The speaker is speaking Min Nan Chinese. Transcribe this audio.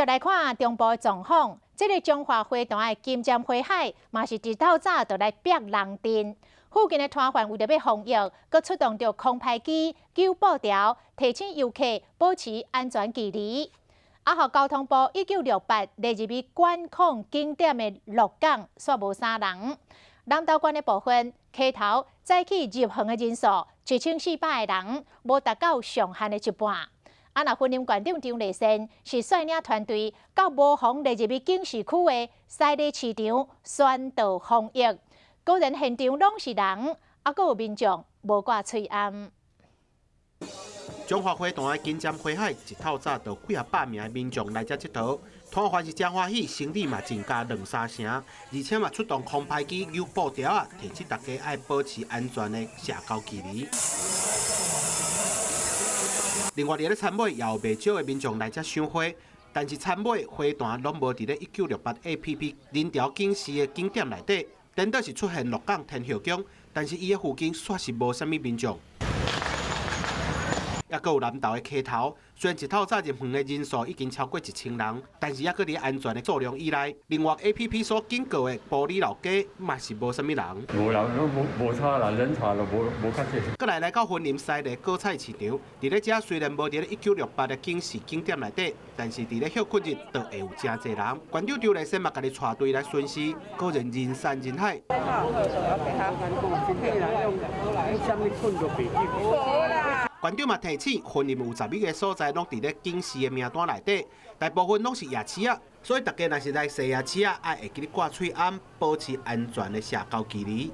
來看中部狀況，這个彰化花壇的金針花海，嘛是一透早就來逼人陣。附近的攤販為著欲防疫，閣出動著空拍機、救布條，提醒遊客保持安全距離。啊，予交通部1968列入去管控景點的鹿港，煞無啥人。南投縣的部分，溪頭早起入園的人數1400個人，無達到上限的一半。啊，若雲林縣長張麗善是率領團隊到無予列入去警示區的西螺市場宣導防疫，果然現場攏是人，啊，閣有民眾無掛喙罨。彰化花壇的金針花海，一透早就幾仔百名的民眾來遮𨑨迌，攤販是誠歡喜，生意嘛增加兩三成，而且嘛出動空拍機扭布條仔，提醒大家愛保持安全的社交距離。另外，佇咧田尾也有袂少的民眾來遮賞花，但是田尾花壇攏無佇咧1968 APP 人潮警示的景點內底，顛倒是出現鹿港天后宮，但是伊的附近煞是無啥物民眾。抑閣有南投的溪頭，雖然一透早入園的人數已經超過1000人，但是抑閣佇安全的數量以內。另外，APP 所警告的埔里老街嘛是無啥物人。無人，攏無無差啦，人潮都無無較濟。閣來來到雲林西螺果菜市場，佇咧遮雖然無佇咧1968的警示景點內底，但是佇咧歇睏日就會有誠濟人。縣長張麗善嘛家己帶隊來巡視，果然人山人海。縣長嘛提醒，雲林有12个所在攏佇咧警示的名單內底，大部分攏是夜市仔，所以大家若是來踅夜市仔，愛會記得掛喙罨，保持安全的社交距離。